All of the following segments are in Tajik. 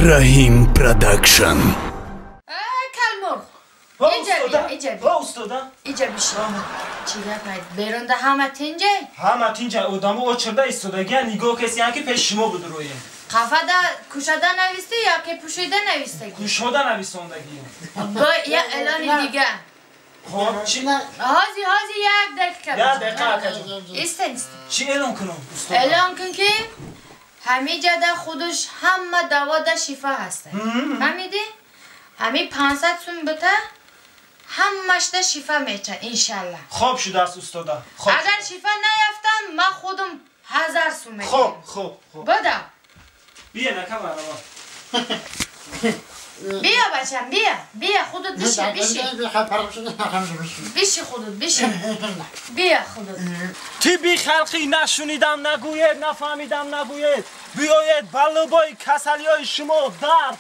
Раҳим Продакшн. Калмурғ. Иҷа бия. Ва устода. Иҷа бишин. Чӣ гап ай? Берунда ҳама тинҷай? Ҳама тинҷай. Одамо очирда истодагиян, нигоҳ кесиян ки пеши шумо будроем. Қафада кушода навистӣ ё ки пӯшида навистагӣ? Кушода нависондагӣ. Бо я эълони дига. Хоб, чӣ? Ҳози, ҳози як дақиқа. Як дақиқа, акаҷон. Истен, истен. Чӣ эълон кунам, устода? Эълон кун ки ҳамиҷада худаш ҳама давода шифо ҳаста. Фаҳмидӣ? Ҳами 500 сум бита ҳамашда шифо меча, иншаллоҳ. Хоб шудааст, устода. Хоб. Агар шифо наёфтам, ман худам 1000 сум медиҳам. Хоб, хоб, хоб. Бада. Бия, нака марава. Бия, бачам, бия. Бия, худат биши, биши. Биши худат, биши. Бия худат. Тибби халқӣ нашунидам нагӯед, нафаҳмидам нагӯед. Биёед ба лубои касалиҳои шумо дард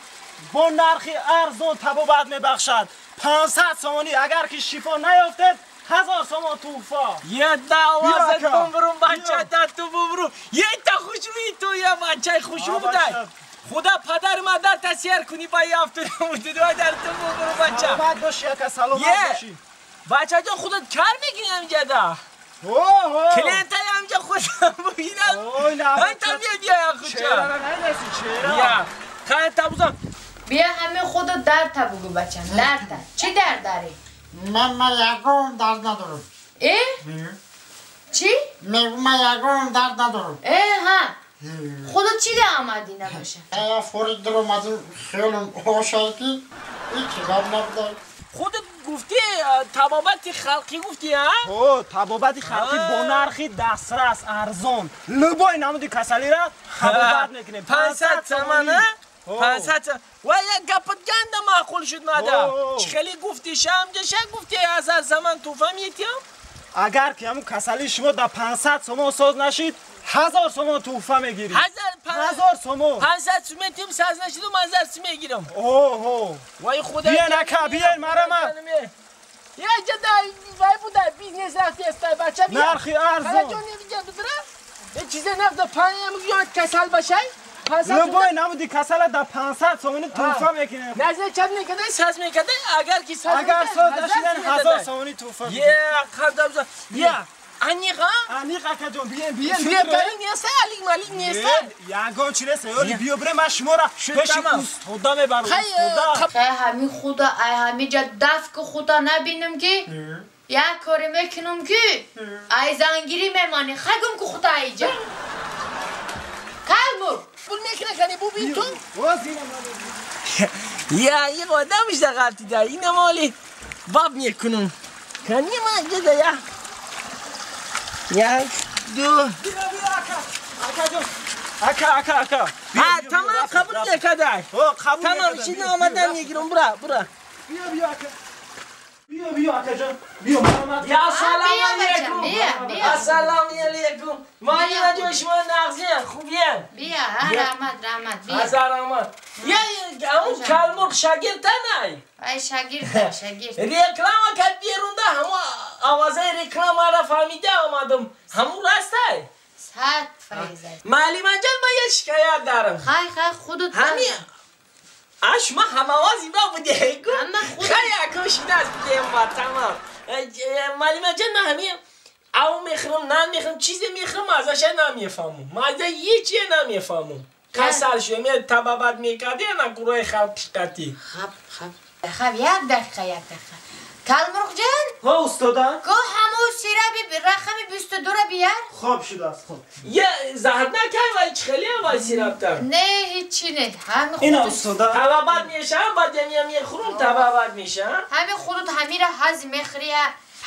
бо нархи арзон табобат мебахшад. 500 сомонӣ, агар ки шифо наёфтед, 1000 сомон туҳфа. Е давазат бумрум, бача, ту бумрум. Е та хушрӯи ту, я бачаи хушрӯ будай. Худо падар мадар тасир кунӣ ба ёфту дар ту бумрум, бача. Саломат бошӣ, ака, саломат бошӣ. Бачаҷон, худат кар мекунӣ ҳамҷада? Клиентаи ҳамҷа худам бигирам. Ҳанта бия, бия хуча. Чеҳра наидаси, чеҳра. Бия. Қайта бузам. Бия ҳами худат дард та бугу, бачам, дард та. Чӣ дард дарӣ? Ман ягон дард надорам. Э? Чӣ? Мегӯм, ман ягон дард надорам. Э, ҳа. Худат чӣ да омадӣ набоша? Я форид даромадим, хиёлам ошад ки ҳеҷ гап набуда. Худат гуфтӣ, табобати халқӣ гуфтӣ, а? О, табобати халқӣ бо нархи дастрас, арзон. Любой намуди касалиро табобат мекунем. 500 сомон, а? 500 сомон. Ва як гапат ганда маъқул шуд мада. Чӣ хеле гуфтӣ, шамҷаша гуфтӣ, 1000 сомон туҳфа метиҳам? Агар ки ҳамун касалии шумо дар 500 сомон соз нашид, 1000 сомон туҳфа мегирӣ. 1000 сомон. 500 сум метиҳам, соз нашидум, 1000 сум мегирам. Оҳо. Вай худо. Бия, нака, бия, марама. Я ҷада вай буда, бизнес рафти естай, бача, бия. Нархи арзон. Хараҷон невиҷа бидра? Е чизе нафта паям ёд касал башай? Любой намуди касала дар 500 сомонӣ туҳфа мекунем. Назар чап мекардай, саз мекардай, агар ки саз агар соз нашидан, 1000 сомонӣ туҳфа. Е, қадам. Бия. Аниқ, а? Аниқ, акаҷон, биен, биен. Фиребгарӣ неста, алик малик неста. Ягон чи неста, ёли биё бирем, ман шуморо пеши устода мебарам. Устода. Хай ҳами худа, ай ҳамиҷа даф ки худа набинам ки як коре мекунам ки ай зангирӣ мемонӣ. Хай гум ки худа айҷа. Калмурғ. Пул мекунӣ, кани бубин ту? Я, ин одамиш да ғалтида. Ина моли баб мекунам. Кани ман ҷада я. Як, ду. Бия, бия, ака. Акаҷон. Ака, ака, ака. Ҳа, тамом қабул мекардай. Қабул. Тамом, шина омадан мегирам, бура, бура. Биё, биё, ака. Биё, биё, акаҷон. Биё, марҳамат. Я салом алейкум. Бия, бия. Ассалому алейкум. Муаллима ҷон, шумо нағзиян, хубиян? Бия, ҳа, раҳмат, раҳмат, бия. Ҳазар раҳмат. Я ҳамун калмурғ шогирдтанай? Ай шогирда, шогирд. Реклама кард берунда, ҳамун овозаи рекламаро фаҳмида омадам. Ҳамун растай? 100%. Муаллима ҷон, ман як шикоят дарам. Хай, хай, худат. Ҳами а шумо ҳамавози ба будеку? Ҳама худ. Хай, акун шидааст будем ба тамом. Муаллима ҷон, ман ҳами ав мехӯрам, нан мехӯрам, чизе мехӯрам, азаша намефаҳмам. Ман аза ҳечие намефаҳмам. Касал шудам, я табобат мекарди, на гурӯҳи халқи қатӣ. Хаб, хаб. Хаб, як дақиқа, як дақиқа. Калмурғ ҷон? Ҳо, устода. Го ҳамун сираби рақами 22-ро бияр. Хоб шудааст, хоб. Я заҳр накай вай чӣ хеле вай сирабта? Не, ҳечи не. Ҳами Ина худут. устода. Табобат мешавам, баъд ямия мехӯрам, табобат мешавам. Ҳами худут ҳамира ҳази мехӯри,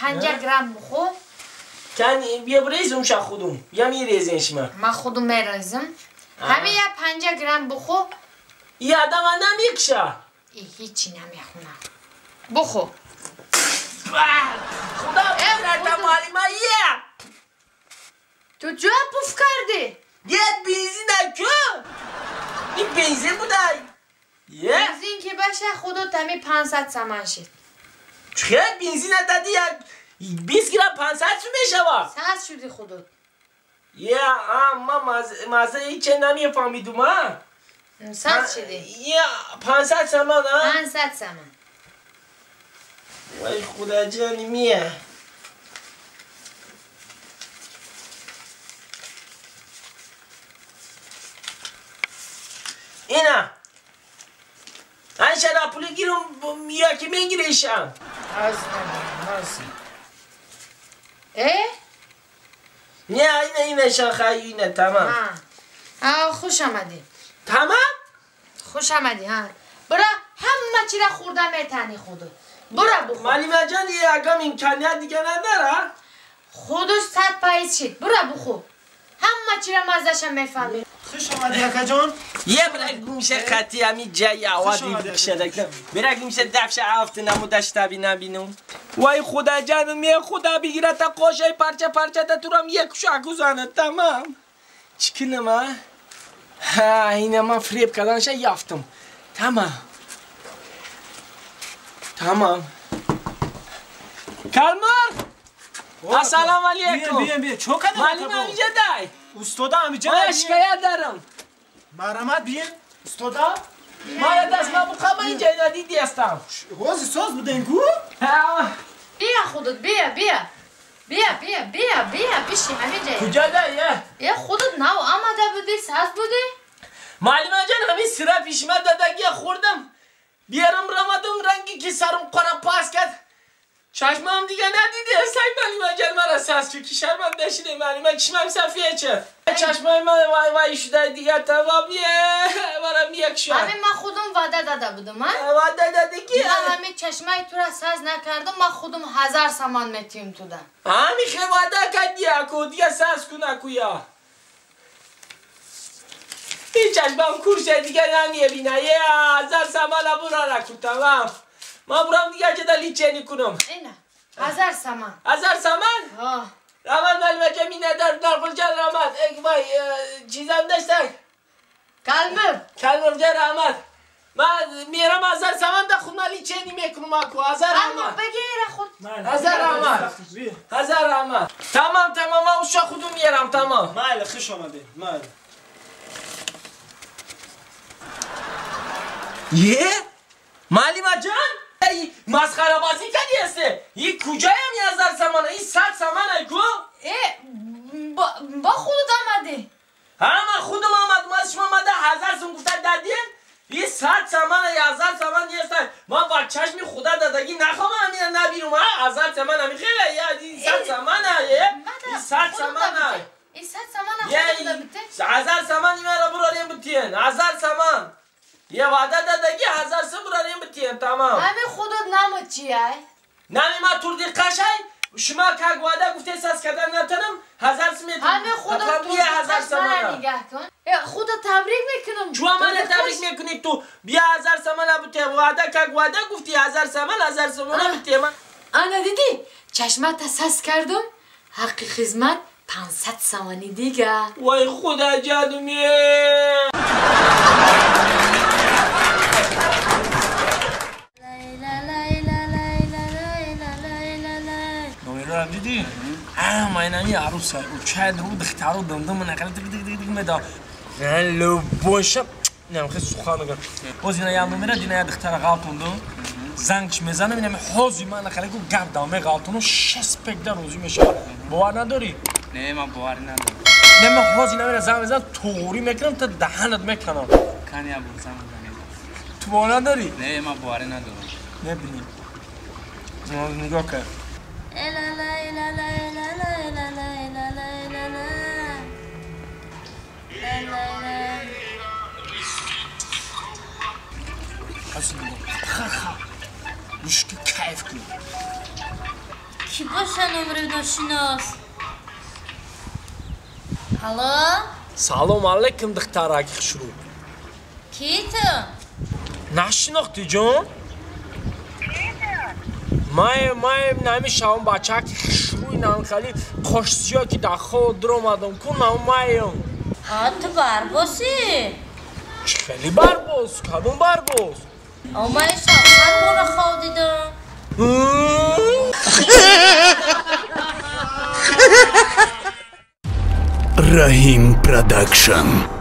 50 грамм бухӯр. Кани бия бирезум ша худум. Я мирезен шума. Ман худум мерезам. Ҳами я 50 грамм бухӯр. И адама намекша. И ҳечи намехӯнам. Бухӯр. Худо бирата, муаллима, я. Ту чӯ пуф кардӣ? Е бензин ку? Ин бензин будай. Е? Бензин ки баша худут ҳами 500 саман шид. Чӣ бензин дади як 20 грамм 500 сум мешавад? Саз шуди худут. Я, а, ман маза ҳече намефаҳмидум, а? صد شده یه 500 سامان ها 500 سامان وای خدا جانی میه اینا انشالله پول گیرم یا که میگیریشم از نمی‌رسی اه؟ نه اینه شاخه اینه تمام ها خوش آمدی تمام؟ خوش آمدی ها برا همه چی را خورده میتنی خودو برا بخور معلمه جان یه اگم امکانیت دیگه نداره خودش 100 پاییز شد برا بخور همه چی را مزه‌ش میفهمی خوش آمدی اکا جان یه برک میشه خطی همی جای آوادی بکشه برک میشه دفشه افت نمو دشتا نبینم وای خدا جانم یه خدا بگیره تا قوشه پرچه پرچه تا تو رم یک شاکو زنه تمام چکنم ها ها اینه من فریب کردنشه یافتم تمام تمام کلمر السلام علیکم بیا بیا چو کدام معلم همیجا دای استادا همیجا من شکایت دارم مرحمت بیین استادا ما دست ما بخوام اینجا ندیدی هستم روزی ساز بودین کو بیا خودت بیا بیا بیا بیا بیا بیا بشی همینجا کجا دای یه خودت نو آمده بودی ساز بودی معلم جان همین سرا پیش من دادگی خوردم بیارم رمادم رنگی که سرم قرا پاس کرد چشمم دیگه ندیده سگ معلم جان مرا ساز که شرمنده شده معلم چشمم سفیه چه چشمای من وای وای شده دیگه تمام یه برام یک شد همین من خودم وعده داده بودم ها وعده داده کی من همین چشمای تو را ساز نکردم من خودم 1000 سامان میتیم تو ده همین خیلی وعده کردی اکو دیگه ساز کن اکویا این چشمم کور شد دیگه نمیبینه یه 1000 سامان برا رکو تمام من برام دیگه چه دلی چنی کنم اینه 1000 سامان 1000 سامان ها رحمت معلمه جان مینه در جان رحمت ای وای چیزم داشتک کلمر کلمر جان رحمت من میرم 1000 سامان ده خود مالی چنی میکنم اکو 1000 رحمت بگیر خود 1000 رحمت 1000 رحمت تمام تمام من اوشا خودم میرم تمام مال خوش آمدی مال یه معلمه جان ای مسخره بازی کردی هسته این کجایم 1000 سامانه این 100 سامانه کو ای با خودت آمدی ها من خودم آمدم از شما آمده 1000 سوم گفته دادین این 100 سامانه 1000 سامان نیست من با چشم خدا دادگی نخوام همین نبینم ها 1000 سامان همی خیلی یا این 100 سامانه این 100 سامانه این 100 سامانه خودت بده 1000 سامان اینا رو براریم بتین 1000 سامان یه وعده دادگی 1000 سوم براریم بتین تمام همین خودت نام چیه؟ نامی ما توردی قشنگ شما که وعده گفته ساز کردن نتونم 1000 سوم همین خودت بیا 1000 سامان نگاه کن خودت تبریک میکنم چون من تبریک میکنی تو بیا 1000 سامان بوده وعده که وعده گفتی 1000 سامان 1000 سامان بوده من انا دیدی چشمات ساز کردم حق خدمت 500 سامانی دیگه وای خدا جانم دیدی؟ ما اینمی عروسه و چند رو دخترو دندم من نقل دق دق دق دق مدا لو باشه نه خیلی سخن میگم باز اینا یادم میره دینا دختر غلطوندو زنگش میزنم اینم حوزی من نقل کو گردم غلطونو 6 پک در روزی میشه باور نداری؟ نه من باور ندارم نه من حوزی نمیره زنگ میزنم توری میکنم تا دهنت میکنم کنی ابو زنگ تو باور نداری؟ نه من باور ندارم نبینی نگاه کن لا لا لا لا لا لا لا لا لا لا لا خا مشکی کیف کن کی باشه نمره ناشناس الو سلام علیکم دخترک خوشرو کی تو نشناختی جان مای نمیشم بچه که خوشروی نانخالی خوشسیا که در خود در اومدم کنم مایم آ تو برباسی خیلی برباس کدوم برباس آ من شخصا برو خواب دیدم Rahim Production.